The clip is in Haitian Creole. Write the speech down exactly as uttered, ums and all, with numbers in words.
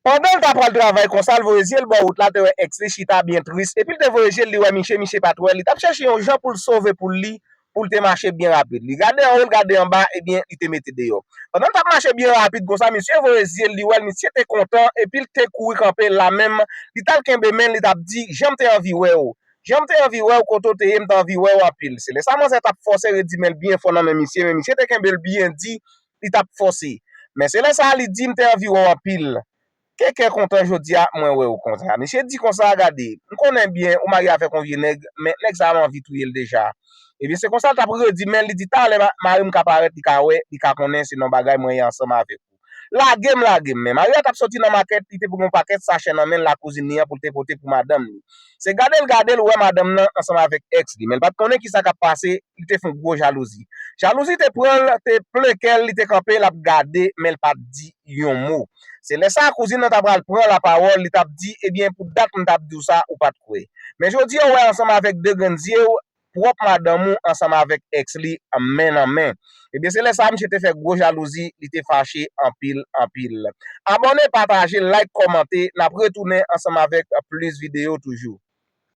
Pandan l ta pral travay konsa, l voye zye l bò wout la, te wè ex li chita byen tris. Epi l te voye zye l, li wè misye, misye pa t wè l. Li t ap chèche yon jan pou l sove poul li, pou l te mache byen rapid. Li gade anwo, l gade anba, ebyen, li te mete deyò. Pandan l t ap mache byen rapid konsa, misye voye zye l, li wè l, misye te kontan, epi l te kouri kanpe la menm. Li t al kenbe men l, li t ap di, "Jan m te anvi wè w. Jan m te anvi wè w, kote w te ye, m te anvi wè w anpil." Se lè sa manzè t ap fòse redi men l byen fò nan men misye, men misye te kenbe l byen di, li t ap fòse. Men se lè sa a li di, "M te anvi wè w anpil." Ke kè kontan jodi a, mwen wè w konsa. Misye di konsa, "Gade, m konnen byen ou marye avèk yon vye nèg, men nèg sa a m anvi touye l deja." Ebyen, se konsa l t ap redi men l, li di, "Talè ma- mari m ka parèt, li ka wè, li ka konnen se nan bagay mwen ye ansanm avèk ou. Lage m, lage m." Men mari a t ap soti nan makèt, li te pran yon pakèt sachè nan men l, lakouzin li an, pou l te pote pou madanm li. Se gade l gade l, wè madanm nan ansanm avèk ex li, men l pa t konnen kisa k ap pase, li te fè yon gwo jalouzi. Jalouzi te pran l, te plen kè l, li te kanpe, l ap gade, men l pa t di yon mo. Se lè sa a kouzin nan ta pral pran lapawòl, li t ap di, "Ebyen, pou dat m t ap di w sa, ou pa t kwè. Men jodi a, w wè ansanm avèk de grenn zye w, pwòp madanm ou ansanm avèk ex li, men nan men." Ebyen, se lè sa a, misye te fè gwo jalouzi, li te fache anpil, anpil. Abòne, pataje, like, kòmante, n ap retounen ansanm avèk plis videyo toujou.